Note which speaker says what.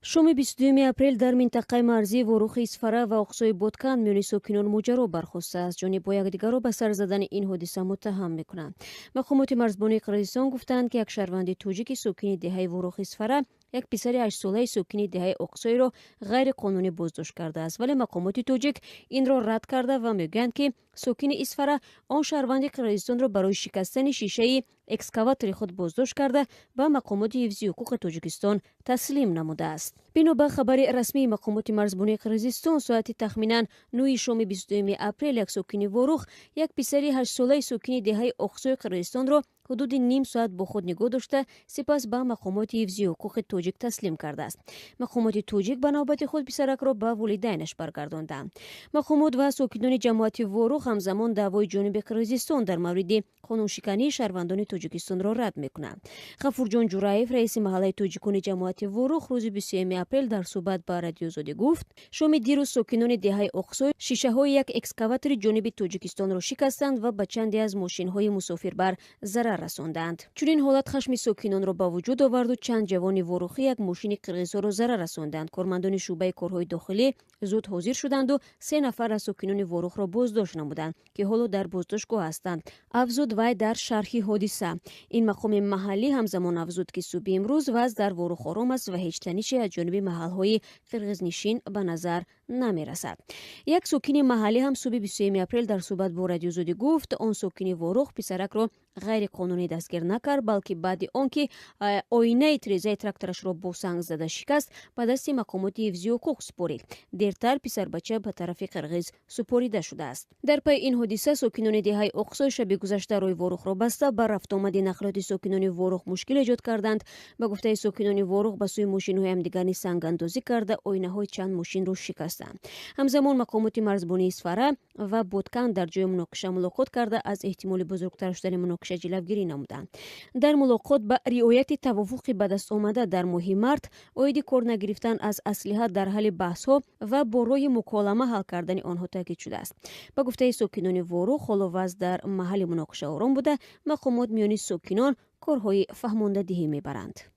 Speaker 1: Шоми 22 апрел дар минтақаи марзии Ворухи Исфара ва Оқсои Боткан миёни сокинон моҷаро бархостааст. Ҷонибҳо якдигарро ба сар задани ин ҳодиса муттаҳам мекунанд. Мақомоти марзбонии Қирғизистон гуфтанд, ки як шаҳрванди тоҷики сокини деҳаи Ворухи Исфара як писари 8-солаи сокини деҳаи Оқсойро ғайриқонунӣ боздошт кардааст, вале мақомоти тоҷик инро рад карда ва мегӯянд, ки сокини Исфара он шаҳрванди Қирғизистонро барои шикастани шишаи экскаватори худ боздошт карда, ба мақомоти ҳифзи ҳуқуқи Тоҷикистон таслим намудааст. Бино ба хабари расмии мақомоти марзбонии Қирғизистон, соати тахминан 9-и шоми 22 апрел як сокини Ворух як писари 8-солаи сокини деҳаи Оқсои Қирғизистонро ҳудуди ним соат бо худ нигоҳ дошта, сипас ба мақомоти ҳифзи ҳуқуқи тоҷик таслим кардааст. Мақомоти тоҷик ба навбати худ писаракро ба волидайнаш баргардонданд. Мақомот ва сокинони ҷамоати Ворух ҳамзамон даъвои ҷониби Қирғизистон дар мавриди қонуншикании шаҳрвандони Тоҷикистонро рад мекунанд. Ғафурҷон Ҷураев, раиси маҳаллаи тоҷикони ҷамоати Ворух, рӯзи 23 апрел дар суҳбат ба Радиои Озодӣ гуфт, шоми дирӯз сокинони деҳаи Оқсой шишаҳои як экскаватори ҷониби Тоҷикистонро шикастанд ва ба чанде аз мошинҳои мусофирбар зарар расонданд. Чунин ҳолат хашми сокинонро ба вуҷуд оварду чанд ҷавони ворухӣ як мошини қирғизҳоро зарар расонданд. Кормандони шӯъбаи корҳои дохилӣ зуд ҳозир шуданду се нафар аз сокинони Ворухро боздошт намуданд, ки ҳоло дар боздоштгоҳ ҳастанд, афзуд вай дар шарҳи ҳодиса. Ин мақоми маҳаллӣ ҳамзамон афзуд, ки субҳи имрӯз вазъ дар Ворух ором аст ва ҳеҷ танише аз ҷониби маҳалҳои қирғизнишин ба назар намерасад. Як сокини маҳаллӣ ҳам субҳи 23 апрел дар суҳбат бо Радиои Озодӣ гуфт, он сокини Ворух писаракро ғайриқонунӣ дастгир накард, балки баъди он ки оинаи тирезаи тракторашро бо санг зада шикаст, ба дасти мақомоти ҳифзи ҳуқуқ супорид. Дертар писарбача ба тарафи қирғиз супорида шудааст. Дар пайи ин ҳодиса сокинони деҳаи Оқсой шаби гузашта роҳи Ворухро баста, ба рафтуомади нақлиёти сокинони Ворух мушкил эҷод карданд. Ба гуфтаи сокинони Ворух, ба сӯи мошинҳои ҳамдигарни сангандозӣ карда, оинаҳои чанд мошинро шикастанд. Ҳамзамон мақомоти марзбонии Исфара ва Боткан дар ҷои муноқиша мулоқот карда, аз эҳтимоли бузургтар шудани муноқиша ҷилавгирӣ намуданд. Дар мулоқот ба риояти тавофуқи ба даст омада дар моҳи март оиди кор нагирифтан аз аслиҳа дар ҳалли баҳсҳо ва бо роҳи муколама ҳал кардани онҳо таъкид шудааст. Ба гуфтаи сокинони Ворух, ҳоло вазъ дар маҳалли муноқиша ором буда, мақомот миёни сокинон корҳои фаҳмондадиҳӣ мебаранд.